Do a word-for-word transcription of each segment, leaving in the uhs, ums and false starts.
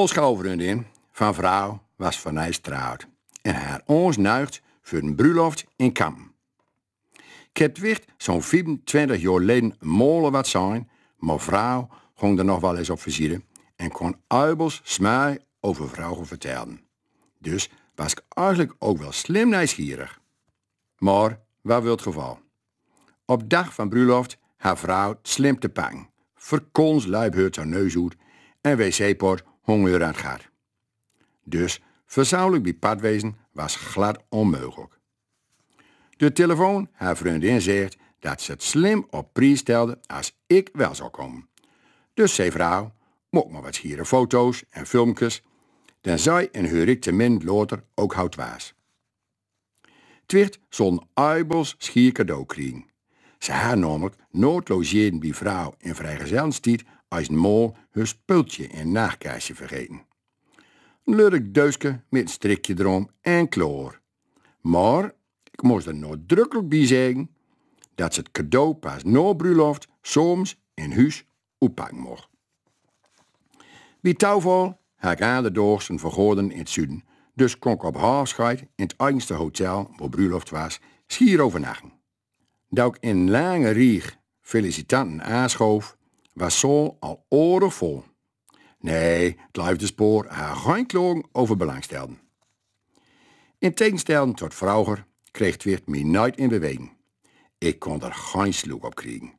Ols schoolvrundin van vrouw was vanais trouwd en haud ons nuigd veur de bruloft in Kampen. Ik heb Twicht zo'n viefentwintig joar leden mole wat zien, maar vrouw gong er nog wel eens op visite en kon uibels smui over vrouwen vertellen. Dus was ik eigenlijk ook wel slim nieuwsgierig. Maar waar wil het geval? Op dag van bruloft haar vrouw slim te pakken. Verkons luip heur tonneus uit en wc-pot hong heur aan het gat. Dus verzoenlijk bij pad wezen was glad onmogelijk. De telefoon, haar vriendin zegt dat ze het slim op prijs stelde als ik wel zou komen. Dus zei vrouw: "Maak maar wat schiere foto's en filmkes." Dan zei en huur ik te min later ook hout waas. Twicht zo'n uibels schier cadeau kriegen. Ze had namelijk noodloos jeden bij vrouw in vrijgezellenstiet als een mol hun spultje in nachtkastje vergeten. Een lullig deuske met een strikje erom en klaar. Maar ik moest er nadrukkelijk bij zeggen dat ze het cadeau pas na bruloft soms in huis oppakken mocht. Bij toeval had ik aan de daags een vergadering in het zuiden, dus kon ik op afscheid in het eigenste hotel waar bruloft was, schier overnachten. Toen ik in een lange rieg felicitanten aanschoof, was zaal al aardig vol. Nee, het liefdespoor had geen klagen over belangstelling. In tegenstelling tot vroeger kreeg Twicht mij nooit in beweging. Ik kon er geen sloeg op kriegen.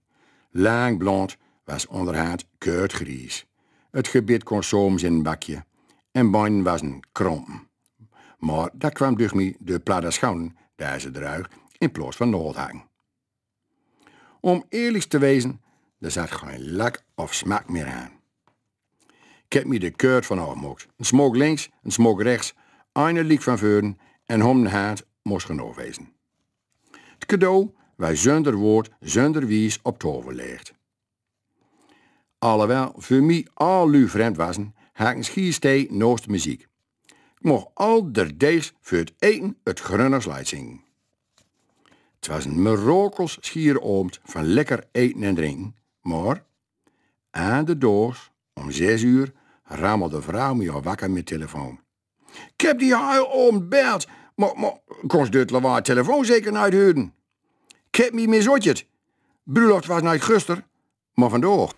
Lang blond, was onderhand kort gries. Het gebit kon soms in een bakje en beinen was een krompen. Maar dat kwam, ducht mij, door platte schoenen die ze droeg in plaats van naaldhakken. Om eerlijk te wezen, er zat geen lak of smaak meer aan. Ik heb mij de keurt van afgemaakt. Een smaak links, een smaak rechts, een liek van voren en om de hand moest genoeg wezen. Het cadeau was zonder woord, zonder wies op tafel gelegd. Alhoewel voor mij al lui vreemd wassen, hang ik schier stee naast de muziek. Ik mocht al de deegs voor het eten het Grunnersleid zingen. Het was een mirakels schiere avond van lekker eten en drinken, maar aan de daags om zes uur rammelde vrouw mij al wakker met telefoon. "Ik heb die heel avond beld, maar, maar konst dit lawaai telefoon zeker nooit huren. Ik heb mij misotjet. Bruloft was nooit guster, maar vandaag."